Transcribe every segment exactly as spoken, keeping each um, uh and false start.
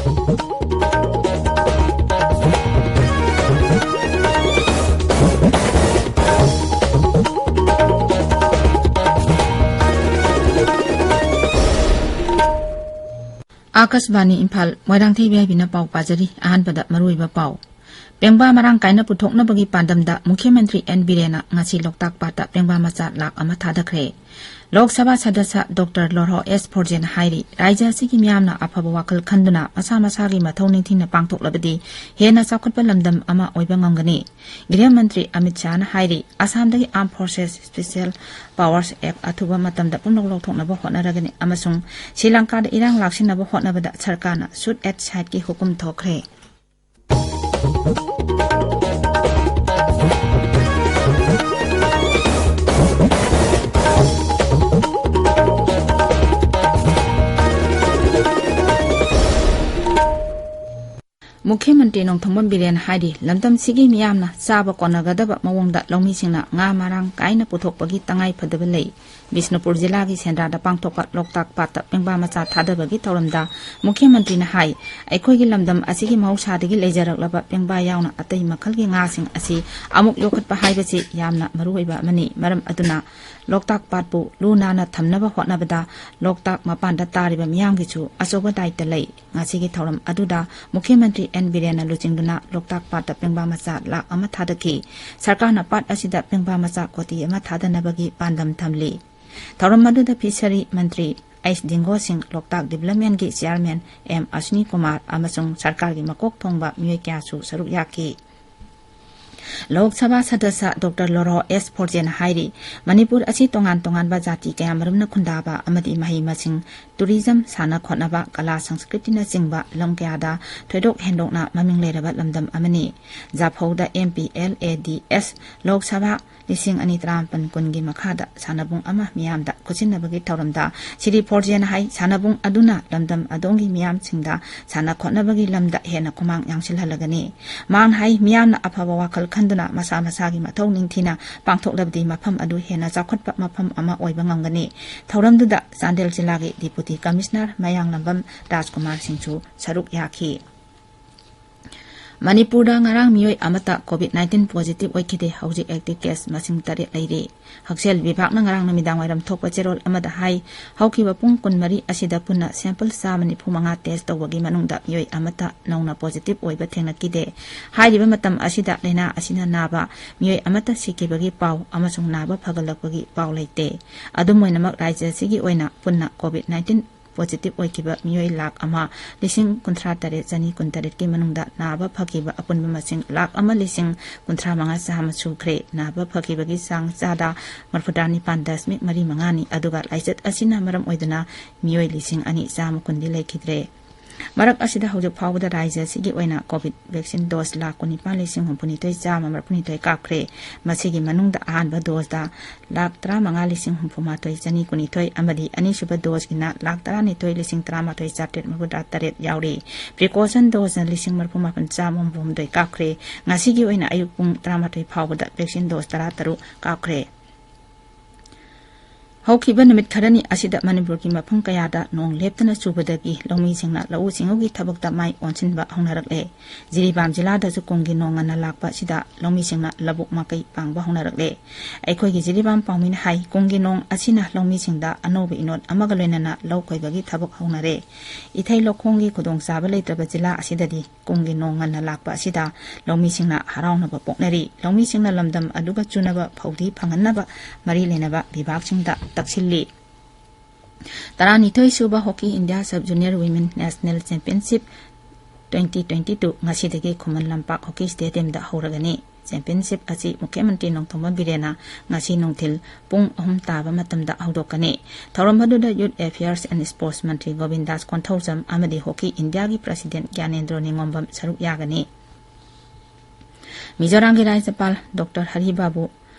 ꯑꯥꯀꯥꯁꯕꯥꯅꯤ Imphal, Moirangthem V ꯑꯥꯏ ꯄꯤꯅ ꯄꯥꯎ ꯄꯥꯖꯔꯤ꯫ ꯑꯍꯥꯟꯕꯗ ꯃꯔꯨꯑꯣꯏꯕ ꯄꯥꯎ꯫ ꯄꯦꯡꯕꯥ ꯃꯔꯥꯡ ꯀꯥꯏꯅ ꯄꯨꯊꯣꯛꯅꯕꯒꯤ ꯄꯥꯟꯗꯝꯗ ꯃꯨꯈ꯭ꯌ ꯃꯟꯇ꯭ꯔꯤ ꯑꯦꯟ ꯕꯤꯔꯦꯟꯅ ꯉꯁꯤ ꯂꯣꯛꯇꯥꯛ ꯄꯥꯠꯇ ꯄꯦꯡꯕꯥ ꯃꯆꯥ ꯂꯥꯈ ꯑꯃ ꯊꯥꯗꯈ꯭ꯔꯦ꯫ ꯂꯣꯛ ꯁꯚꯥ ꯁꯗꯁ꯭ꯌ ꯗꯣꯛꯇꯔ ꯂꯣꯔꯍꯣ ꯑꯦꯁ ꯐꯣꯔꯖꯦꯟ ꯍꯥꯏꯔꯤ, ꯔꯥꯖ꯭ꯌ ꯑꯁꯤꯒꯤ ꯃꯤꯌꯥꯝꯅ ꯑꯐꯕ ꯋꯥꯈꯜ ꯈꯟꯗꯨꯅ ꯃꯁꯥ ꯃꯁꯥꯒꯤ ꯃꯊꯧ ꯅꯤꯡꯊꯤꯅ ꯄꯥꯡꯊꯣꯛꯂꯕꯗꯤ ꯍꯦꯟꯅ ꯆꯥꯎꯈꯠꯄ ꯂꯝꯗꯝ ꯑꯃ ꯑꯣꯏꯕ ꯉꯝꯒꯅꯤ꯫ ꯒ꯭ꯔꯤꯍ ꯃꯟꯇ꯭ꯔꯤ ꯑꯃꯤꯠ ꯁꯥꯍꯅ ꯍꯥꯏꯔꯤ, ꯑꯁꯥꯝꯗꯒꯤ Armed Forces Special Powers Act ꯑꯊꯨꯕ ꯃꯇꯝꯗ ꯄꯨꯝꯅꯃꯛ ꯂꯧꯊꯣꯛꯅꯕ ꯍꯣꯠꯅꯔꯒꯅꯤ ꯑꯃꯁꯨꯡ ꯁ꯭ꯔꯤ ꯂꯪꯀꯥꯗ ꯏꯔꯥꯡ ꯂꯥꯛꯁꯤꯟꯅꯕ ꯍꯣꯠꯅꯕꯗ ꯁꯔꯀꯥꯔꯅ shoot at siteꯀꯤ ꯍꯨꯀꯨꯝ ꯊꯣꯛꯈ꯭ꯔꯦ꯫ ꯃꯨꯈ꯭ꯌ ꯃꯟꯇ꯭ꯔꯤ ꯅꯣꯡꯊꯣꯝꯕꯝ ꯕꯤꯔꯦꯟ ꯍꯥꯏꯔꯤ, ꯂꯝꯗꯝꯁꯤꯒꯤ ꯃꯤꯌꯥꯝꯅ ꯆꯥꯕ ꯀꯣꯟꯅꯒꯗꯕ ꯃꯑꯣꯡꯗ ꯂꯧꯃꯤꯁꯤꯡꯅ ꯉꯥ ꯃꯔꯥꯡ ꯀꯥꯏꯅ ꯄꯨꯊꯣꯛꯄꯒꯤ ꯇꯉꯥꯏ ꯐꯗꯕ ꯂꯩ꯫ ꯕꯤꯁꯅꯨꯄꯨꯔ ꯖꯤꯂꯥꯒꯤ ꯁꯦꯟꯗ꯭ꯔꯥꯗ ꯄꯥꯡꯊꯣꯛꯄ ꯂꯣꯛꯇꯥꯛ ꯄꯥꯠꯇ ꯄꯦꯡꯕꯥ ꯃꯆꯥ ꯊꯥꯗꯕꯒꯤ ꯊꯧꯔꯝꯗ ꯃꯨꯈ꯭ꯌ ꯃꯟꯇ꯭ꯔꯤꯅ ꯍꯥꯏ, ꯑꯩꯈꯣꯏꯒꯤ ꯂꯝꯗꯝ ꯑꯁꯤꯒꯤ ꯃꯍꯧꯁꯥꯗꯒꯤ ꯂꯩꯖꯔꯛꯂꯕ ꯄꯦꯡꯕꯥ ꯌꯥꯎꯅ ꯑꯇꯩ ꯃꯈꯜꯒꯤ ꯉꯥꯁꯤꯡ ꯑꯁꯤ ꯑꯃꯨꯛ ꯌꯣꯛꯈꯠꯄ ꯍꯥꯏꯕꯁꯤ ꯌꯥꯝꯅ ꯃꯔꯨꯑꯣꯏꯕ ꯑꯃꯅꯤ꯫ ꯃꯔꯝ ꯑꯗꯨꯅ ꯂꯣꯛꯇꯥꯛ ꯄꯥꯠꯄꯨ ꯂꯨ ꯅꯥꯟꯅ ꯊꯝꯅꯕ ꯍꯣꯠꯅꯕꯗ ꯂꯣꯛꯇꯥꯛ ꯃꯄꯥꯟꯗ ꯇꯥꯔꯤꯕ ꯃꯤꯌꯥꯝꯒꯤꯁꯨ ꯑꯆꯧꯕ ꯗꯥꯏꯇ ꯂꯩ꯫ ꯉꯁꯤꯒꯤ ꯊꯧꯔꯝ ꯑꯗꯨꯗ ꯃꯨꯈ꯭ꯌ ꯃꯟꯇ꯭ꯔꯤ ꯑꯦꯟ ꯕꯤꯔꯦꯟꯅ ꯂꯨꯆꯤꯡꯗꯨꯅ ꯂꯣꯛꯇꯥꯛ ꯄꯥꯠꯇ ꯄꯦꯡꯕꯥ ꯃꯆꯥ ꯂꯥꯈ ꯑꯃ ꯊꯥꯗꯈꯤ꯫ ꯁꯔꯀꯥꯔꯅ ꯄꯥꯠ ꯑꯁꯤꯗ ꯄꯦꯡꯕꯥ ꯃꯆꯥ ꯀꯣꯇꯤ ꯑꯃ ꯊꯥꯗꯅꯕꯒꯤ ꯄꯥꯟꯗꯝ ꯊꯝꯂꯤ꯫ ꯊꯧꯔꯝ ꯑꯗꯨꯗ ꯐꯤꯁꯔꯤ ꯃꯟꯇ꯭ꯔꯤ ꯑꯩꯆ ꯗꯤꯡꯒꯣ ꯁꯤꯡ, ꯂꯣꯛꯇꯥꯛ ꯗꯤꯕꯦꯂꯞꯃꯦꯟꯒꯤ ꯆꯤꯌꯥꯔꯃꯦꯟ ꯑꯦꯝ ꯑꯁ꯭ꯋꯤꯅꯤ ꯀꯨꯃꯥꯔ ꯑꯃꯁꯨꯡ ꯁꯔꯀꯥꯔꯒꯤ ꯃꯀꯣꯛ ꯊꯣꯡꯕ ꯃꯤꯑꯣꯏ ꯀꯌꯥꯁꯨ ꯁꯔꯨꯛ ꯌꯥꯈꯤ꯫ ꯂꯣꯛ ꯁꯚꯥ ꯁꯗꯁ꯭ꯌ ꯗꯣꯛꯇꯔ ꯂꯣꯔꯍꯣ ꯑꯦꯁ ꯐꯣꯔꯖꯦꯟ ꯍꯥꯏꯔꯤ, ꯃꯅꯤꯄꯨꯔ ꯑꯁꯤ ꯇꯣꯉꯥꯟ ꯇꯣꯉꯥꯟꯕ ꯖꯥꯇꯤ ꯀꯌꯥꯃꯔꯨꯝꯅ ꯈꯨꯟꯗꯥꯕ ꯑꯃꯗꯤ ꯃꯍꯩ ꯃꯁꯤꯡ, ꯇꯨꯔꯤꯖꯝ, ꯁꯥꯟꯅ ꯈꯣꯠꯅꯕ, ꯀꯂꯥ ꯁꯪꯁꯀ꯭ꯔꯤꯇꯤꯅꯆꯤꯡꯕ ꯂꯝ ꯀꯌꯥꯗ ꯊꯣꯏꯗꯣꯛ ꯍꯦꯟꯗꯣꯛꯅ ꯃꯃꯤꯡ ꯂꯩꯔꯕ ꯂꯝꯗꯝ ꯑꯃꯅꯤ꯫ ꯖꯥꯐꯧꯗ M P L A D S Lok Sabha ꯂꯤꯁꯤꯡ ꯑꯅꯤ ꯇꯔꯥꯃꯥꯄꯟ ꯀꯨꯟꯒꯤ ꯃꯈꯥꯗ ꯁꯥꯟꯅꯕꯨꯡ ꯑꯃ ꯃꯤꯌꯥꯝꯗ ꯈꯨꯠꯁꯤꯟꯅꯕꯒꯤ ꯊꯧꯔꯝꯗ ꯁ꯭ꯔꯤ ꯐꯣꯔꯖꯦꯟ ꯍꯥꯏ, ꯁꯥꯟꯅꯕꯨꯡ ꯑꯗꯨꯅ ꯂꯝꯗꯝ ꯑꯗꯣꯝꯒꯤ ꯃꯤꯌꯥꯝꯁꯤꯡꯗ ꯁꯥꯟꯅ ꯈꯣꯠꯅꯕꯒꯤ ꯂꯝꯗ ꯍꯦꯟꯅ ꯈꯨꯃꯥꯡ ꯌꯥꯡꯁꯤꯜꯍꯜꯂꯒꯅꯤ꯫ ꯃꯍꯥꯛꯅ ꯍꯥꯏ, ꯃꯤꯌꯥꯝꯅ ꯑꯐꯕ ꯋꯥꯈꯜ ꯈꯟꯗꯨꯅ ꯃꯁꯥ ꯃꯁꯥꯒꯤ ꯃꯊꯧ ꯅꯤꯡꯊꯤꯅ ꯄꯥꯡꯊꯣꯛꯂꯕꯗꯤ ꯃꯐꯝ ꯑꯗꯨ ꯍꯦꯟꯅ ꯆꯥꯎꯈꯠꯄ ꯃꯐꯝ ꯑꯃ ꯑꯣꯏꯕ ꯉꯝꯒꯅꯤ꯫ ꯊꯧꯔꯝꯗꯨꯗ ꯆꯥꯟꯗꯦꯜ ꯖꯤꯂꯥꯒꯤ Deputy Commissioner ꯃꯌꯥꯡꯂꯝꯕꯝ ꯔꯥꯖꯀꯨꯃꯥꯔ ꯁꯤꯡꯁꯨ ꯁꯔꯨꯛ ꯌꯥꯈꯤ꯫ ꯃꯅꯤꯄꯨꯔꯗ ꯉꯔꯥꯡ ꯃꯤꯑꯣꯏ ꯑꯃꯠꯇ COVID nineteen positive ꯑꯣꯏꯈꯤꯗꯦ꯫ ꯍꯧꯖꯤꯛ active case ꯃꯁꯤꯡ ꯇꯔꯦꯠ ꯂꯩꯔꯤ꯫ ꯍꯛꯁꯦꯜ ꯕꯤꯚꯥꯒꯅ ꯉꯔꯥꯡ ꯅꯨꯃꯤꯗꯥꯡ ꯋꯥꯏꯔꯝ ꯊꯣꯛꯄ ꯆꯦꯔꯣꯜ ꯑꯃꯗ ꯍꯥꯏ, ꯍꯧꯈꯤꯕ ꯄꯨꯡ ꯀꯨꯟꯃꯔꯤ ꯑꯁꯤꯗ ꯄꯨꯟꯅ sample ꯆꯥꯝꯃ ꯅꯤꯐꯨ ꯃꯉꯥ test ꯇꯧꯕꯒꯤ ꯃꯅꯨꯡꯗ ꯃꯤꯑꯣꯏ ꯑꯃꯠꯇ ꯅꯧꯅ positive ꯑꯣꯏꯕ ꯊꯦꯡꯅꯈꯤꯗꯦ꯫ ꯍꯥꯏꯔꯤꯕ ꯃꯇꯝ ꯑꯁꯤꯗ ꯂꯥꯏꯅꯥ ꯑꯁꯤꯅ ꯅꯥꯕ ꯃꯤꯑꯣꯏ ꯑꯃꯠꯇ ꯁꯤꯈꯤꯕꯒꯤ ꯄꯥꯎ ꯑꯃꯁꯨꯡ ꯅꯥꯕ ꯐꯒꯠꯂꯛꯄꯒꯤ ꯄꯥꯎ ꯂꯩꯇꯦ꯫ ꯑꯗꯨꯝ ꯑꯣꯏꯅꯃꯛ, ꯔꯥꯖ꯭ꯌ ꯑꯁꯤꯒꯤ ꯑꯣꯏꯅ ꯄꯨꯟꯅ COVID nineteen positive ꯑꯣꯏꯈꯤꯕ ꯃꯤꯑꯣꯏ ꯂꯥꯈ ꯑꯃ ꯂꯤꯁꯤꯡ ꯀꯨꯟꯊ꯭ꯔꯥ ꯇꯔꯦꯠ ꯆꯅꯤ ꯀꯨꯟꯇꯔꯦꯠꯀꯤ ꯃꯅꯨꯡꯗ ꯅꯥꯕ ꯐꯈꯤꯕ ꯑꯄꯨꯟꯕ ꯃꯁꯤꯡ ꯂꯥꯈ ꯑꯃ ꯂꯤꯁꯤꯡ ꯀꯨꯟꯊ꯭ꯔꯥ ꯃꯉꯥ ꯆꯥꯝꯃ ꯁꯨꯈ꯭ꯔꯦ꯫ ꯅꯥꯕ ꯐꯈꯤꯕꯒꯤ ꯆꯥꯡ ꯆꯥꯗ ꯃꯔꯐꯨꯇꯔꯥ ꯅꯤꯄꯥꯟ ꯗꯁꯃꯤꯛ ꯃꯔꯤ ꯃꯉꯥꯅꯤ, ꯑꯗꯨꯒ ꯂꯥꯏꯆꯠ ꯑꯁꯤꯅ ꯃꯔꯝ ꯑꯣꯏꯗꯨꯅ ꯃꯤꯑꯣꯏ ꯂꯤꯁꯤꯡ ꯑꯅꯤ ꯆꯥꯝꯃ ꯀꯨꯟꯗꯤ ꯂꯩꯈꯤꯗ꯭ꯔꯦ꯫ ꯃꯔꯛ ꯑꯁꯤꯗ ꯍꯧꯖꯤꯛ ꯐꯥꯎꯕꯗ ꯔꯥꯖ꯭ꯌ ꯑꯁꯤꯒꯤ ꯑꯣꯏꯅ COVID vaccine dose ꯂꯥꯈ ꯀꯨꯟꯅꯤꯄꯥꯟ ꯂꯤꯁꯤꯡ ꯍꯨꯝꯐꯨꯅꯤꯊꯣꯏ ꯆꯥꯝꯃ ꯃꯔꯐꯨꯅꯤꯊꯣꯏ ꯀꯥꯞꯈ꯭ꯔꯦ꯫ ꯃꯁꯤꯒꯤ ꯃꯅꯨꯡꯗ ꯑꯍꯥꯟꯕ dose ꯗ ꯂꯥꯈ ꯇꯔꯥꯃꯉꯥ ꯂꯤꯁꯤꯡ ꯍꯨꯝꯐꯨꯃꯥꯊꯣꯏ ꯆꯅꯤ ꯀꯨꯟꯅꯤꯊꯣꯏ ꯑꯃꯗꯤ ꯑꯅꯤꯁꯨꯕ dose ꯀꯤꯅ ꯂꯥꯈ ꯇꯔꯥꯅꯤꯊꯣꯏ ꯂꯤꯁꯤꯡ ꯇꯔꯥꯃꯥꯊꯣꯏ ꯆꯥꯇ꯭ꯔꯦꯠ ꯃꯔꯐꯨꯇꯔꯥ ꯇꯔꯦꯠ ꯌꯥꯎꯔꯤ꯫ Precaution dose ꯅ ꯂꯤꯁꯤꯡ ꯃꯔꯐꯨ ꯃꯥꯄꯟ ꯆꯥꯝꯃ ꯍꯨꯝꯐꯨ ꯍꯨꯝꯗꯣꯏ ꯀꯥꯞꯈ꯭ꯔꯦ꯫ ꯉꯁꯤꯒꯤ ꯑꯣꯏꯅ ꯑꯌꯨꯛ ꯄꯨꯡ ꯇꯔꯥꯃꯥꯊꯣꯏ ꯐꯥꯎꯕꯗ vaccine dose ꯇꯔꯥ ꯇꯔꯨꯛ ꯀꯥꯞꯈ꯭ꯔꯦ꯫ ꯍꯧꯈꯤꯕ ꯅꯨꯃꯤꯠ ꯈꯔꯅꯤ ꯑꯁꯤꯗ ꯃꯅꯤꯄꯨꯔꯒꯤ ꯃꯐꯝ ꯀꯌꯥꯗ ꯅꯣꯡ ꯂꯦꯞꯇꯅ ꯆꯨꯕꯗꯒꯤ ꯂꯧꯃꯤꯁꯤꯡꯅ ꯂꯧꯎ ꯁꯤꯡꯎꯒꯤ ꯊꯕꯛꯇ ꯃꯥꯏ ꯑꯣꯟꯁꯤꯟꯕ ꯍꯧꯅꯔꯛꯂꯦ꯫ ꯖꯤꯔꯤꯕꯥꯝ ꯖꯤꯂꯥꯗꯁꯨ ꯀꯨꯝꯒꯤ ꯅꯣꯡ ꯉꯟꯅ ꯂꯥꯛꯄ ꯑꯁꯤꯗ ꯂꯧꯃꯤꯁꯤꯡꯅ ꯂꯧꯕꯨꯛ ꯃꯀꯩ ꯄꯥꯡꯕ ꯍꯧꯅꯔꯛꯂꯦ꯫ ꯑꯩꯈꯣꯏꯒꯤ ꯖꯤꯔꯤꯕꯥꯝ ꯄꯥꯎꯃꯤꯅ ꯍꯥꯏ, ꯀꯨꯝꯒꯤ ꯅꯣꯡ ꯑꯁꯤꯅ ꯂꯧꯃꯤꯁꯤꯡꯗ ꯑꯅꯧꯕ ꯏꯅꯣꯠ ꯑꯃꯒ ꯂꯣꯏꯅꯅ ꯂꯧ ꯈꯣꯏꯕꯒꯤ ꯊꯕꯛ ꯍꯧꯅꯔꯦ꯫ ꯏꯊꯩ ꯂꯧꯈꯣꯡꯒꯤ ꯈꯨꯗꯣꯡꯆꯥꯕ ꯂꯩꯇ꯭ꯔꯕ ꯖꯤꯂꯥ ꯑꯁꯤꯗꯗꯤ ꯀꯨꯝꯒꯤ ꯅꯣꯡ ꯉꯟꯅ ꯂꯥꯛꯄ ꯑꯁꯤꯗ ꯂꯧꯃꯤꯁꯤꯡꯅ ꯍꯔꯥꯎꯅꯕ ꯄꯣꯛꯅꯔꯤ꯫ ꯂꯧꯃꯤꯁꯤꯡꯅ ꯂꯝꯗꯝ ꯑꯗꯨꯒ ꯆꯨꯅꯕ ꯐꯧꯗꯤ ꯐꯪꯍꯟꯅꯕ ꯃꯔꯤ ꯂꯩꯅꯕ ꯕꯤꯚꯥꯒꯁꯤꯡꯗ ꯇꯛꯁꯤꯜꯂꯤ꯫ ꯇꯔꯥꯅꯤꯊꯣꯏ ꯁꯨꯕ Hockey India Sub Junior Women National Championship twenty twenty two ꯉꯁꯤꯗꯒꯤ ꯈꯨꯃꯟ ꯂꯝꯄꯥꯛ Hockey Stadium ꯗ ꯍꯧꯔꯒꯅꯤ꯫ Championship ꯑꯁꯤ ꯃꯨꯈ꯭ꯌ ꯃꯟꯇ꯭ꯔꯤ ꯅꯣꯡꯊꯣꯝꯕꯝ ꯕꯤꯔꯦꯟꯅ ꯉꯁꯤ ꯅꯨꯡꯊꯤꯜ ꯄꯨꯡ ꯑꯍꯨꯝ ꯇꯥꯕ ꯃꯇꯝꯗ ꯍꯧꯗꯣꯛꯀꯅꯤ꯫ ꯊꯧꯔꯝ ꯑꯗꯨꯗ Youth Affairs and Sports ꯃꯟꯇ꯭ꯔꯤ ꯒꯣꯕꯤꯟꯗꯥꯁ ꯀꯣꯟꯊꯧꯖꯝ ꯑꯃꯗꯤ Hockey India ꯒꯤ President ꯒ꯭ꯌꯥꯅꯦꯟꯗ꯭ꯔꯣ ꯅꯤꯉꯣꯝꯕꯝ ꯁꯔꯨꯛ ꯌꯥꯒꯅꯤ꯫ ꯃꯤꯖꯣꯔꯥꯝꯒꯤ ꯔꯥꯖ꯭ꯌꯄꯥꯜ ꯗꯣꯛꯇꯔ ꯍꯔꯤ ꯕꯥꯕꯨ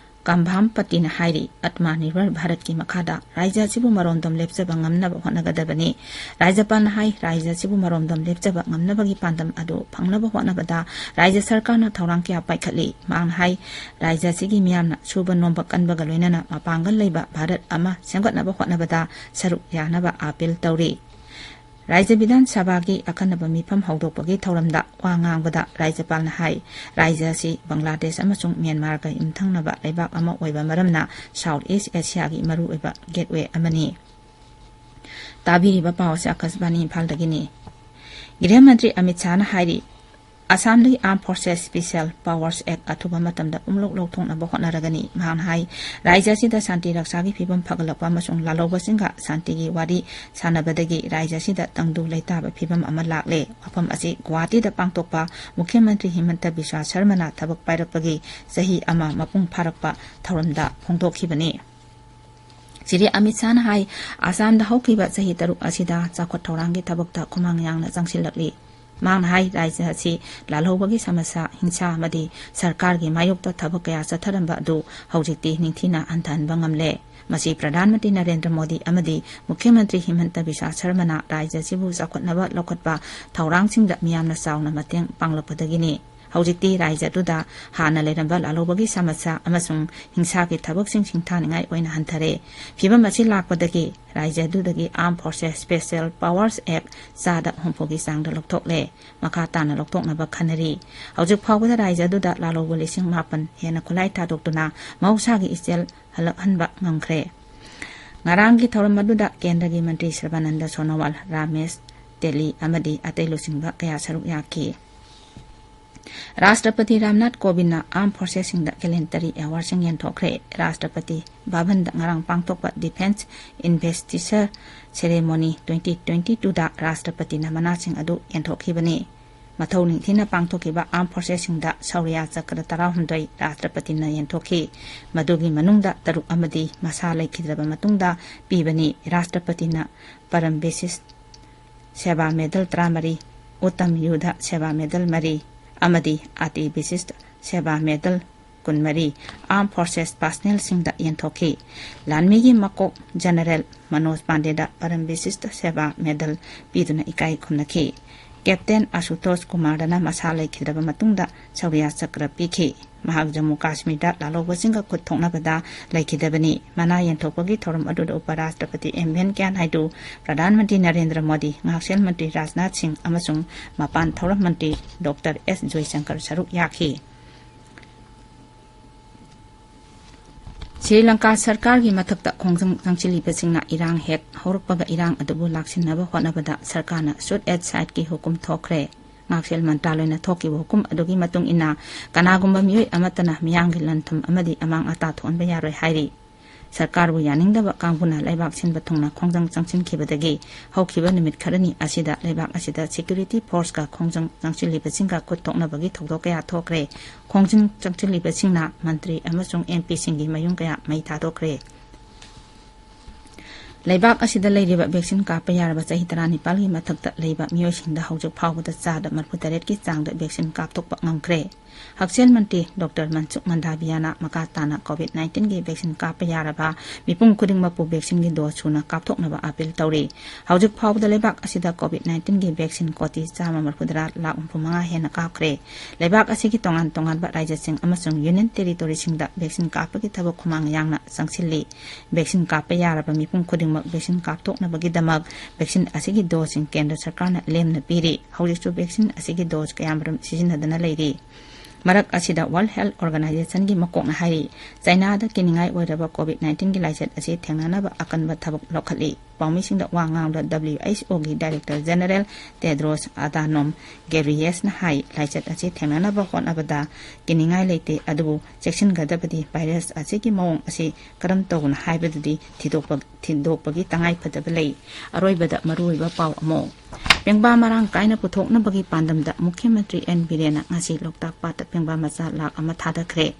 ꯀꯝꯚꯥꯝ ꯄꯇꯤꯅ ꯍꯥꯏꯔꯤ, ꯑꯠꯃꯥ ꯅꯤꯔꯚꯔ ꯚꯥꯔꯠꯀꯤ ꯃꯈꯥꯗ ꯔꯥꯖ꯭ꯌ ꯑꯁꯤꯕꯨ ꯃꯔꯣꯝꯗꯣꯝ ꯂꯦꯞꯆꯕ ꯉꯝꯅꯕ ꯍꯣꯠꯅꯒꯗꯕꯅꯤ꯫ ꯔꯥꯖ꯭ꯌꯄꯥꯜꯅ ꯍꯥꯏ, ꯔꯥꯖ꯭ꯌ ꯑꯁꯤꯕꯨ ꯃꯔꯣꯝꯗꯣꯝ ꯂꯦꯞꯆꯕ ꯉꯝꯅꯕꯒꯤ ꯄꯥꯟꯗꯝ ꯑꯗꯨ ꯐꯪꯅꯕ ꯍꯣꯠꯅꯕꯗ ꯔꯥꯖ꯭ꯌ ꯁꯔꯀꯥꯔꯅ ꯊꯧꯔꯥꯡ ꯀꯌꯥ ꯄꯥꯏꯈꯠꯂꯤ꯫ ꯃꯍꯥꯛꯅ ꯍꯥꯏ, ꯔꯥꯖ꯭ꯌ ꯑꯁꯤꯒꯤ ꯃꯤꯌꯥꯝꯅ ꯁꯨꯕ ꯅꯣꯝꯕ ꯀꯟꯕꯒ ꯂꯣꯏꯅꯅ ꯃꯄꯥꯡꯒꯜ ꯂꯩꯕ ꯚꯥꯔꯠ ꯑꯃ ꯁꯦꯝꯒꯠꯅꯕ ꯍꯣꯠꯅꯕꯗ ꯁꯔꯨꯛ ꯌꯥꯅꯕ ꯑꯥꯄꯤꯜ ꯇꯧꯔꯤ꯫ ꯔꯥꯖ꯭ꯌ ꯕꯤꯙꯥꯟ ꯁꯚꯥꯒꯤ ꯑꯈꯟꯅꯕ ꯃꯤꯐꯝ ꯍꯧꯗꯣꯛꯄꯒꯤ ꯊꯧꯔꯝꯗ ꯋꯥ ꯉꯥꯡꯕꯗ ꯔꯥꯖ꯭ꯌꯄꯥꯜꯅ ꯍꯥꯏ, ꯔꯥꯖ꯭ꯌ ꯑꯁꯤ ꯕꯪꯒ꯭ꯂꯥꯗꯦꯁ ꯑꯃꯁꯨꯡ ꯃ꯭ꯌꯥꯟꯃꯥꯔꯒ ꯌꯨꯝꯊꯪꯅꯕ ꯂꯩꯕꯥꯛ ꯑꯃ ꯑꯣꯏꯕ ꯃꯔꯝꯅ ꯁꯥꯎꯊ ꯏꯁ꯭ꯠ ꯑꯦꯁꯤꯌꯥꯒꯤ ꯃꯔꯨꯑꯣꯏꯕ ꯒꯦꯠꯋꯦ ꯑꯃꯅꯤ꯫ ꯇꯥꯕꯤꯔꯤꯕ ꯄꯥꯎ ꯑꯁꯤ ꯑꯥꯀꯥꯁꯕꯥꯅꯤ ꯏꯝꯐꯥꯜꯗꯒꯤꯅꯤ꯫ ꯒ꯭ꯔꯤꯍ ꯃꯟꯇ꯭ꯔꯤ ꯑꯃꯤꯠ ꯁꯥꯍꯅ ꯍꯥꯏꯔꯤ, ꯑꯁꯥꯝꯗꯒꯤ Armed Forces Special Powers Act ꯑꯊꯨꯕ ꯃꯇꯝꯗ ꯄꯨꯝꯂꯧ ꯂꯧꯊꯣꯛꯅꯕ ꯍꯣꯠꯅꯔꯒꯅꯤ꯫ ꯃꯍꯥꯛꯅ ꯍꯥꯏ, ꯔꯥꯖ꯭ꯌ ꯑꯁꯤꯗ ꯁꯥꯟꯇꯤ ꯔꯛꯁꯥꯒꯤ ꯐꯤꯕꯝ ꯐꯒꯠꯂꯛꯄ ꯑꯃꯁꯨꯡ ꯂꯥꯜꯍꯧꯕꯁꯤꯡꯒ ꯁꯥꯟꯇꯤꯒꯤ ꯋꯥꯔꯤ ꯁꯥꯟꯅꯕꯗꯒꯤ ꯔꯥꯖ꯭ꯌ ꯑꯁꯤꯗ ꯇꯪꯗꯨ ꯂꯩꯇꯥꯕ ꯐꯤꯕꯝ ꯑꯃ ꯂꯥꯛꯂꯦ꯫ ꯋꯥꯐꯝ ꯑꯁꯤ ꯒꯨꯋꯥꯍꯥꯇꯤꯗ ꯄꯥꯡꯊꯣꯛꯄ ꯃꯨꯈ꯭ꯌ ꯃꯟꯇ꯭ꯔꯤ ꯍꯤꯃꯟꯇ ꯕꯤꯁ꯭ꯋꯥ ꯁꯔꯃꯅ ꯊꯕꯛ ꯄꯥꯏꯔꯛꯄꯒꯤ ꯆꯍꯤ ꯑꯃ ꯃꯄꯨꯡ ꯐꯥꯔꯛꯄ ꯊꯧꯔꯝꯗ ꯐꯣꯡꯗꯣꯛꯈꯤꯕꯅꯤ꯫ ꯁ꯭ꯔꯤ ꯑꯃꯤꯠ ꯁꯥꯍꯅ ꯍꯥꯏ, ꯑꯁꯥꯝꯗ ꯍꯧꯈꯤꯕ ꯆꯍꯤ ꯇꯔꯨꯛ ꯑꯁꯤꯗ ꯆꯥꯎꯈꯠ ꯊꯧꯔꯥꯡꯒꯤ ꯊꯕꯛꯇ ꯈꯨꯃꯥꯡ ꯌꯥꯡꯅ ꯆꯪꯁꯤꯜꯂꯛꯂꯤ꯫ ꯃꯍꯥꯛꯅ ꯍꯥꯏ, ꯔꯥꯖ꯭ꯌ ꯑꯁꯤ ꯂꯥꯜꯍꯧꯕꯒꯤ ꯁꯃꯁ꯭ꯌꯥ, ꯍꯤꯡꯁꯥ ꯑꯃꯗꯤ ꯁꯔꯀꯥꯔꯒꯤ ꯃꯥꯌꯣꯛꯇ ꯊꯕꯛ ꯀꯌꯥ ꯆꯠꯊꯔꯝꯕ ꯑꯗꯨ ꯍꯧꯖꯤꯛꯇꯤ ꯅꯤꯡꯊꯤꯅ ꯍꯟꯊꯍꯟꯕ ꯉꯝꯂꯦ꯫ ꯃꯁꯤ ꯄ꯭ꯔꯙꯥꯟ ꯃꯟꯇ꯭ꯔꯤ ꯅꯔꯦꯟꯗ꯭ꯔ ꯃꯣꯗꯤ ꯑꯃꯗꯤ ꯃꯨꯈ꯭ꯌ ꯃꯟꯇ꯭ꯔꯤ ꯍꯤꯃꯟꯇ ꯕꯤꯁ꯭ꯋꯥ ꯁꯔꯃꯅ ꯔꯥꯖ꯭ꯌ ꯑꯁꯤꯕꯨ ꯆꯥꯎꯈꯠꯅꯕ ꯂꯧꯈꯠꯄ ꯊꯧꯔꯥꯡꯁꯤꯡꯗ ꯃꯤꯌꯥꯝꯅ ꯆꯥꯎꯅ ꯃꯇꯦꯡ ꯄꯥꯡꯂꯛꯄꯗꯒꯤꯅꯤ꯫ ꯍꯧꯖꯤꯛꯇꯤ ꯔꯥꯖ꯭ꯌ ꯑꯗꯨꯗ ꯍꯥꯟꯅ ꯂꯩꯔꯝꯕ ꯂꯥꯜꯍꯧꯕꯒꯤ ꯁꯃꯁ꯭ꯌꯥ ꯑꯃꯁꯨꯡ ꯍꯤꯡꯁꯥꯒꯤ ꯊꯕꯛꯁꯤꯡ ꯁꯤꯡꯊꯥꯅꯤꯡꯉꯥꯏ ꯑꯣꯏꯅ ꯍꯟꯊꯔꯦ꯫ ꯐꯤꯕꯝ ꯑꯁꯤ ꯂꯥꯛꯄꯗꯒꯤ ꯔꯥꯖ꯭ꯌ ꯑꯗꯨꯗꯒꯤ Armed Forces Special Powers Act ꯆꯥꯗ ꯍꯨꯝꯐꯨꯒꯤ ꯆꯥꯡꯗ ꯂꯧꯊꯣꯛꯂꯦ꯫ ꯃꯈꯥ ꯇꯥꯅ ꯂꯧꯊꯣꯛꯅꯕ ꯈꯟꯅꯔꯤ꯫ ꯍꯧꯖꯤꯛ ꯐꯥꯎꯕꯗ ꯔꯥꯖ꯭ꯌ ꯑꯗꯨꯗ ꯂꯥꯜꯍꯧꯕ ꯂꯤꯁꯤꯡ ꯃꯥꯄꯟ ꯍꯦꯟꯅ ꯈꯨꯠꯂꯥꯏ ꯊꯥꯗꯣꯛꯇꯨꯅ ꯃꯍꯧꯁꯥꯒꯤ ꯏꯆꯦꯜ ꯍꯜꯂꯛꯍꯟꯕ ꯉꯝꯈ꯭ꯔꯦ꯫ ꯉꯔꯥꯡꯒꯤ ꯊꯧꯔꯝ ꯑꯗꯨꯗ ꯀꯦꯟꯗ꯭ꯔꯒꯤ ꯃꯟꯇ꯭ꯔꯤ ꯁꯔꯕꯥꯅꯟꯗ ꯁꯣꯅꯣꯋꯥꯜ, ꯔꯥꯃꯦꯁ ꯇꯦꯂꯤ ꯑꯃꯗꯤ ꯑꯇꯩ ꯂꯨꯆꯤꯡꯕ ꯀꯌꯥ ꯁꯔꯨꯛ ꯌꯥꯈꯤ꯫ ꯔꯥꯁꯇ꯭ꯔꯄꯇꯤ ꯔꯥꯝꯅꯥꯊ ꯀꯣꯕꯤꯟꯗꯅ Armed Forcesꯁꯤꯡꯗ ꯒꯦꯂꯦꯟꯇꯔꯤ ꯑꯦꯋꯥꯔꯗꯁꯤꯡ ꯌꯦꯟꯊꯣꯛꯈ꯭ꯔꯦ꯫ ꯔꯥꯁꯇ꯭ꯔꯄꯇꯤ ꯚꯕꯟꯗ ꯉꯔꯥꯡ ꯄꯥꯡꯊꯣꯛꯄ Defence Investiture Ceremony twenty twenty twoꯗ ꯔꯥꯁꯇ꯭ꯔꯄꯇꯤꯅ ꯃꯅꯥꯁꯤꯡ ꯑꯗꯨ ꯌꯦꯟꯊꯣꯛꯈꯤꯕꯅꯤ꯫ ꯃꯊꯧ ꯅꯤꯡꯊꯤꯅ ꯄꯥꯡꯊꯣꯛꯈꯤꯕ Armed Forcesꯁꯤꯡꯗ ꯁꯧꯔꯤꯌꯥ ꯆꯀ꯭ꯔ ꯇꯔꯥꯍꯨꯝꯗꯣꯏ ꯔꯥꯁꯇ꯭ꯔꯄꯇꯤꯅ ꯌꯦꯟꯊꯣꯛꯈꯤ꯫ ꯃꯗꯨꯒꯤ ꯃꯅꯨꯡꯗ ꯇꯔꯨꯛ ꯑꯃꯗꯤ ꯃꯁꯥ ꯂꯩꯈꯤꯗ꯭ꯔꯕ ꯃꯇꯨꯡꯗ ꯄꯤꯕꯅꯤ꯫ ꯔꯥꯁꯇ꯭ꯔꯄꯇꯤꯅ ꯄꯔꯝ ꯕꯤꯁꯤꯁ ꯁꯦꯕꯥ ꯃꯦꯗꯜ ꯇꯔꯥꯃꯔꯤ, ꯎꯠꯇꯝ ꯌꯨꯗ ꯁꯦꯕꯥ ꯃꯦꯗꯜ ꯃꯔꯤ ꯑꯃꯗꯤ ꯑꯇꯤ ꯕꯤꯁꯤꯁ ꯁꯦꯕꯥ ꯃꯦꯗꯜ ꯀꯨꯟꯃꯔꯤ Armed Forces personnelꯁꯤꯡꯗ ꯌꯦꯟꯊꯣꯛꯈꯤ꯫ ꯂꯥꯟꯃꯤꯒꯤ ꯃꯀꯣꯛ General ꯃꯅꯣꯖ ꯄꯥꯟꯗꯦꯗ ꯄꯔꯝ ꯕꯤꯁꯤꯁꯇ ꯁꯦꯕꯥ ꯃꯦꯗꯜ ꯄꯤꯗꯨꯅ ꯏꯀꯥꯏ ꯈꯨꯝꯅꯈꯤ꯫ ꯀꯦꯞꯇꯦꯟ ꯑꯁꯨꯇꯣꯁ ꯀꯨꯃꯥꯔꯗꯅ ꯃꯁꯥ ꯂꯩꯈꯤꯗ꯭ꯔꯕ ꯃꯇꯨꯡꯗ ꯁꯧꯔꯤꯌꯥ ꯆꯀ꯭ꯔ ꯄꯤꯈꯤ꯫ ꯃꯍꯥꯛ ꯖꯝꯃꯨ ꯀꯥꯁꯃꯤꯔꯗ ꯂꯥꯜꯍꯧꯕꯁꯤꯡꯒ ꯈꯨꯠ ꯊꯣꯛꯅꯕꯗ ꯂꯩꯈꯤꯗꯕꯅꯤ꯫ ꯃꯅꯥ ꯌꯦꯟꯊꯣꯛꯄꯒꯤ ꯊꯧꯔꯝ ꯑꯗꯨꯗ ꯎꯄꯔꯥꯁꯇ꯭ꯔꯄꯇꯤ ꯑꯦꯝ ꯚꯦꯟꯀꯌꯥ ꯅꯥꯏꯗꯨ, ꯄ꯭ꯔꯙꯥꯟ ꯃꯟꯇ꯭ꯔꯤ ꯅꯔꯦꯟꯗ꯭ꯔ ꯃꯣꯗꯤ, ꯉꯥꯛꯁꯦꯜ ꯃꯟꯇ꯭ꯔꯤ ꯔꯥꯖꯅꯥꯊ ꯁꯤꯡ ꯑꯃꯁꯨꯡ ꯃꯄꯥꯟ ꯊꯧꯔꯝ ꯃꯟꯇ꯭ꯔꯤ ꯗꯣꯛꯇꯔ ꯑꯦꯁ ꯖꯣꯏꯁꯪꯀꯔ ꯁꯔꯨꯛ ꯌꯥꯈꯤ꯫ ꯁ꯭ꯔꯤ ꯂꯪꯀꯥ ꯁꯔꯀꯥꯔꯒꯤ ꯃꯊꯛꯇ ꯈꯣꯡꯖꯪ ꯆꯪꯁꯤꯜꯂꯤꯕꯁꯤꯡꯅ ꯏꯔꯥꯡ ꯍꯦꯛ ꯍꯧꯔꯛꯄꯒ ꯏꯔꯥꯡ ꯑꯗꯨꯕꯨ ꯂꯥꯛꯁꯤꯟꯅꯕ ꯍꯣꯠꯅꯕꯗ ꯁꯔꯀꯥꯔꯅ shoot at sightꯀꯤ ꯍꯨꯀꯨꯝ ꯊꯣꯛꯈ꯭ꯔꯦ꯫ ꯉꯥꯛꯁꯦꯜ ꯃꯟꯇ꯭ꯔꯥꯂꯣꯏꯅ ꯊꯣꯛꯈꯤꯕ ꯍꯨꯀꯨꯝ ꯑꯗꯨꯒꯤ ꯃꯇꯨꯡ ꯏꯟꯅ ꯀꯅꯥꯒꯨꯝꯕ ꯃꯤꯑꯣꯏ ꯑꯃꯠꯇꯅ ꯃꯤꯌꯥꯝꯒꯤ ꯂꯟ-ꯊꯨꯝ ꯑꯃꯗꯤ ꯑꯃꯥꯡ-ꯑꯇꯥ ꯊꯣꯛꯍꯟꯕ ꯌꯥꯔꯣꯏ ꯍꯥꯏꯔꯤ꯫ ꯁꯔꯀꯥꯔꯕꯨ ꯌꯥꯅꯤꯡꯗꯕ ꯀꯥꯡꯕꯨꯅ ꯂꯩꯕꯥꯛ ꯁꯤꯟꯕ ꯊꯨꯡꯅ ꯈꯣꯡꯖꯪ ꯆꯪꯁꯤꯟꯈꯤꯕꯗꯒꯤ ꯍꯧꯈꯤꯕ ꯅꯨꯃꯤꯠ ꯈꯔꯅꯤ ꯑꯁꯤꯗ ꯂꯩꯕꯥꯛ ꯑꯁꯤꯗ security forceꯀ ꯈꯣꯡꯖꯪ ꯆꯪꯁꯤꯜꯂꯤꯕꯁꯤꯡꯒ ꯈꯨꯠ ꯊꯣꯛꯅꯕꯒꯤ ꯊꯧꯗꯣꯛ ꯀꯌꯥ ꯊꯣꯛꯈ꯭ꯔꯦ꯫ ꯈꯣꯡꯖꯪ ꯆꯪꯁꯤꯜꯂꯤꯕꯁꯤꯡꯅ ꯃꯟꯇ꯭ꯔꯤ ꯑꯃꯁꯨꯡ ꯑꯦꯝ ꯄꯤꯁꯤꯡꯒꯤ ꯃꯌꯨꯝ ꯀꯌꯥ ꯃꯩ ꯊꯥꯗꯣꯛꯈ꯭ꯔꯦ꯫ ꯂꯩꯕꯥꯛ ꯑꯁꯤꯗ ꯂꯩꯔꯤꯕ vaccine ꯀꯥꯞꯄ ꯌꯥꯔꯕ ꯆꯍꯤ ꯇꯔꯥꯅꯤꯄꯥꯜꯒꯤ ꯃꯊꯛꯇ ꯂꯩꯕ ꯃꯤꯑꯣꯏꯁꯤꯡꯗ ꯍꯧꯖꯤꯛ ꯐꯥꯎꯕꯗ ꯆꯥꯗ ꯃꯔꯤꯐꯨꯇꯔꯦꯠꯀꯤ ꯆꯥꯡꯗ vaccine ꯀꯥꯞꯊꯣꯛꯄ ꯉꯝꯈ꯭ꯔꯦ꯫ ꯍꯛꯁꯦꯜ ꯃꯟꯇ꯭ꯔꯤ ꯗꯣꯛꯇꯔ ꯃꯟꯁꯨꯈ ꯃꯟꯗꯥꯕꯤꯌꯥꯅ ꯃꯈꯥ ꯇꯥꯅ COVID nineteenꯒꯤ vaccine ꯀꯥꯞꯄ ꯌꯥꯔꯕ ꯃꯤꯄꯨꯝ ꯈꯨꯗꯤꯡꯃꯛꯄꯨ vaccineꯒꯤ dose ꯁꯨꯅ ꯀꯥꯞꯊꯣꯛꯅꯕ appeal ꯇꯧꯔꯤ꯫ ꯍꯧꯖꯤꯛ ꯐꯥꯎꯕꯗ ꯂꯩꯕꯥꯛ ꯑꯁꯤꯗ COVID nineteenꯒꯤ vaccine ꯀꯣꯇꯤ ꯆꯥꯝꯃ ꯃꯔꯤꯐꯨꯇꯔꯥ ꯂꯥꯈ ꯍꯨꯝꯐꯨꯃꯉꯥ ꯍꯦꯟꯅ ꯀꯥꯞꯈ꯭ꯔꯦ꯫ ꯂꯩꯕꯥꯛ ꯑꯁꯤꯒꯤ ꯇꯣꯉꯥꯟ ꯇꯣꯉꯥꯟꯕ ꯔꯥꯖ꯭ꯌꯁꯤꯡ ꯑꯃꯁꯨꯡ union territoryꯁꯤꯡꯗ vaccine ꯀꯥꯞꯄꯒꯤ ꯊꯕꯛ ꯈꯨꯃꯥꯡ ꯌꯥꯡꯅ ꯆꯪꯁꯤꯜꯂꯤ꯫ Vaccine ꯀꯥꯞꯄ ꯌꯥꯔꯕ ꯃꯤꯄꯨꯝ ꯈꯨꯗꯤꯡꯃꯛ vaccine ꯀꯥꯞꯊꯣꯛꯅꯕꯒꯤꯗꯃꯛ vaccine ꯑꯁꯤꯒꯤ doseꯁꯤꯡ ꯀꯦꯟꯗ꯭ꯔ ꯁꯔꯀꯥꯔꯅ ꯂꯦꯝꯅ ꯄꯤꯔꯤ꯫ ꯍꯧꯖꯤꯛꯁꯨ vaccine ꯑꯁꯤꯒꯤ dose ꯀꯌꯥꯃꯔꯨꯝ ꯁꯤꯖꯤꯟꯅꯗꯅ ꯂꯩꯔꯤ꯫ ꯃꯔꯛ ꯑꯁꯤꯗ World Health Organizationꯒꯤ ꯃꯀꯣꯛꯅ ꯍꯥꯏꯔꯤ, ꯆꯥꯏꯅꯥꯗ ꯀꯤꯅꯤꯡꯉꯥꯏ ꯑꯣꯏꯔꯕ COVID nineteenꯒꯤ ꯂꯥꯏꯆꯠ ꯑꯁꯤ ꯊꯦꯡꯅꯅꯕ ꯑꯀꯟꯕ ꯊꯕꯛ ꯂꯧꯈꯠꯂꯤ꯫ ꯄꯥꯎꯃꯤꯁꯤꯡꯗ ꯋꯥ ꯉꯥꯡꯕꯗ WHOꯒꯤ Director General Tedros Adhanom Ghebreyesusꯅ ꯍꯥꯏ, ꯂꯥꯏꯆꯠ ꯑꯁꯤ ꯊꯦꯡꯅꯅꯕ ꯍꯣꯠꯅꯕꯗ ꯀꯤꯅꯤꯡꯉꯥꯏ ꯂꯩꯇꯦ, ꯑꯗꯨꯕꯨ ꯆꯦꯛꯁꯤꯟꯒꯗꯕꯗꯤ virus ꯑꯁꯤꯒꯤ ꯃꯑꯣꯡ ꯑꯁꯤ ꯀꯔꯝ ꯇꯧꯕꯅꯣ ꯍꯥꯏꯕꯗꯨꯗꯤ ꯊꯤꯗꯣꯛꯄ-, ꯊꯤꯗꯣꯛꯄꯒꯤ ꯇꯉꯥꯏ ꯐꯗꯕ ꯂꯩ꯫ ꯑꯔꯣꯏꯕꯗ ꯃꯔꯨꯑꯣꯏꯕ ꯄꯥꯎ ꯑꯃ꯫ ꯄꯦꯡꯕꯥ ꯃꯔꯥꯡ ꯀꯥꯏꯅ ꯄꯨꯊꯣꯛꯅꯕꯒꯤ ꯄꯥꯟꯗꯝꯗ ꯃꯨꯈ꯭ꯌ ꯃꯟꯇ꯭ꯔꯤ ꯑꯦꯟ ꯕꯤꯔꯦꯟꯅ ꯉꯁꯤ ꯂꯣꯛꯇꯥꯛ ꯄꯥꯠꯇ ꯄꯦꯡꯕꯥ ꯃꯆꯥ ꯂꯥꯈ ꯑꯃ ꯊꯥꯗꯈ꯭ꯔꯦ꯫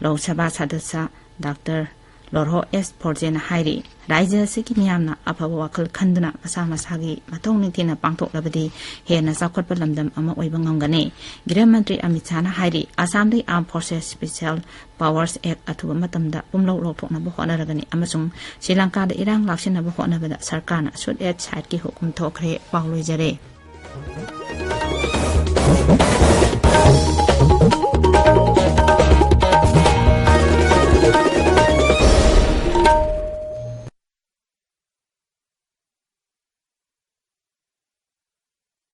ꯂꯣꯛ ꯁꯚꯥ ꯁꯗꯁ꯭ꯌ ꯗꯥꯛꯇꯔ ꯂꯣꯔꯍꯣ ꯑꯦꯁ ꯐꯣꯔꯖꯦꯅ ꯍꯥꯏꯔꯤ, ꯔꯥꯖ꯭ꯌ ꯑꯁꯤꯒꯤ ꯃꯤꯌꯥꯝꯅ ꯑꯐꯕ ꯋꯥꯈꯜ ꯈꯟꯗꯨꯅ ꯃꯁꯥ ꯃꯁꯥꯒꯤ ꯃꯊꯧ ꯅꯤꯡꯊꯤꯅ ꯄꯥꯡꯊꯣꯛꯂꯕꯗꯤ ꯍꯦꯟꯅ ꯆꯥꯎꯈꯠꯄ ꯂꯝꯗꯝ ꯑꯃ ꯑꯣꯏꯕ ꯉꯝꯒꯅꯤ꯫ ꯒ꯭ꯔꯍ ꯃꯟꯇ꯭ꯔꯤ ꯑꯃꯤꯠ ꯁꯥꯍꯅ ꯍꯥꯏꯔꯤ, ꯑꯁꯥꯝꯗꯒꯤ Armed Forces Special Powers Act ꯑꯊꯨꯕ ꯃꯇꯝꯗ ꯄꯨꯝꯂꯧ ꯂꯧꯊꯣꯛꯅꯕ ꯍꯣꯠꯅꯔꯒꯅꯤ ꯑꯃꯁꯨꯡ ꯁ꯭ꯔꯤ ꯂꯪꯀꯥꯗ ꯏꯔꯥꯡ ꯂꯥꯛꯁꯤꯟꯅꯕ ꯍꯣꯠꯅꯕꯗ ꯁꯔꯀꯥꯔꯅ Shoot at Sightꯀꯤ ꯍꯨꯀꯨꯝ ꯊꯣꯛꯈ꯭ꯔꯦ꯫ ꯄꯥꯎ ꯂꯣꯏꯖꯔꯦ꯫